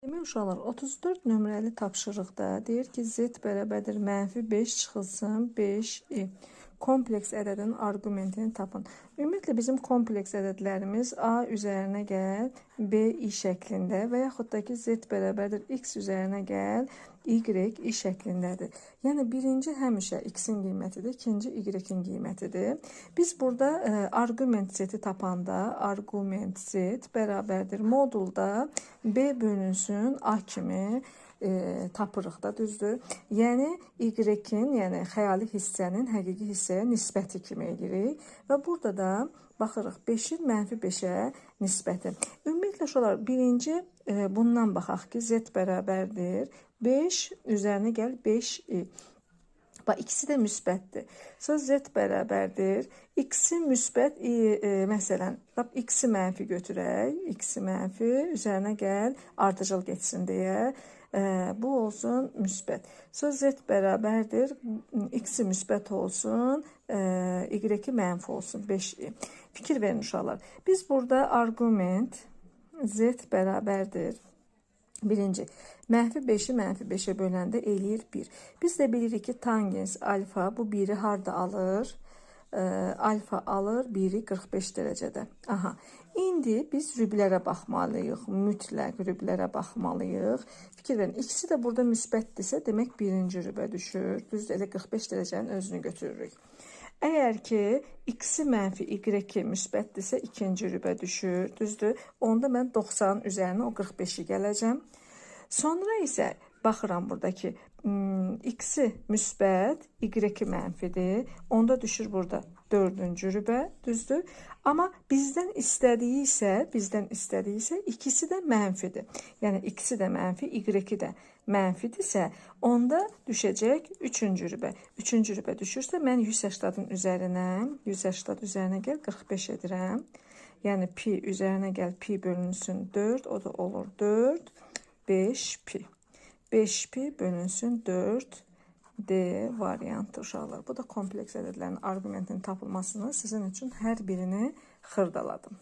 Demək uşaqlar, 34 nömrəli tapşırıqda deyir ki, z bərabərdir mənfi 5 çıxılsın 5i. Kompleks ədədin arqumentini tapın. Ümumiyyətlə, bizim kompleks ədədlərimiz a üzərinə gəl b i şəklində və yaxud da ki, z bərabərdir x üzərinə gəl y i şəklindədir. Yəni, birinci həmişə x-in qiymətidir, ikinci y-in qiymətidir. Biz burada arqument z-i tapanda arqument z bərabərdir modulda b bölünsün a kimi tapırıq da, düzdür? Yəni, y-in, yəni xəyali hissənin həqiqi hissəyə nisbəti kimi edirik və burada da baxırıq 5-in mənfi 5-ə nisbəti. Ümumiyyətlə, uşaqlar, birinci bundan baxaq ki, z bərabərdir 5 üzərinə gəl 5i. Bax, ikisi də müsbətdir. Sonra z bərabərdir. X-i müsbət, məsələn, lap x-i mənfi götürək. X-i mənfi, üzərinə gəl, ardıcıl getsin deyə. Bu olsun müsbət. Sonra z bərabərdir. X-i müsbət olsun, y-i mənfi olsun. 5i. Fikir verin uşaqlar. Biz burada arqument z bərabərdir. Birinci, mənfi 5-i mənfi 5-ə böləndə eləyir 1. Biz də bilirik ki, tangens alfa bu 1-i harda alır? Alfa alır 1-i 45 dərəcədə. Aha. İndi biz rüblərə baxmalıyıq. Mütləq rüblərə baxmalıyıq. Fikir verin, ikisi də burada müsbətdirsə, demək birinci rübə düşür. Düzdür, elə 45 dərəcənin özünü götürürük. Əgər ki, x-i mənfi, y-i müsbətdirsə, ikinci rübə düşür. Düzdür? Onda mən 90-ın üzərinə o 45-i gələcəm. Sonra isə baxıram burada ki, x-i müsbət, y-i mənfidir. Onda düşür burada dördüncü rübə, düzdür? Amma bizdən istədiyi isə ikisi də mənfidir. Yəni x-i də mənfi, y-i də mənfidirsə, onda düşəcək üçüncü rübə. Üçüncü rübə düşürsə, mən 180-ın üzərinə, 180 üzərinə gəl 45 edirəm. Yəni pi üzərinə gəl pi bölünsün 4, o da olur 4. 5 pi. 5 pi bölünsün 4 D variantı uşaqlar. Bu da kompleks ədədlərin arqumentinin tapılmasını sizin üçün hər birini xırdaladım.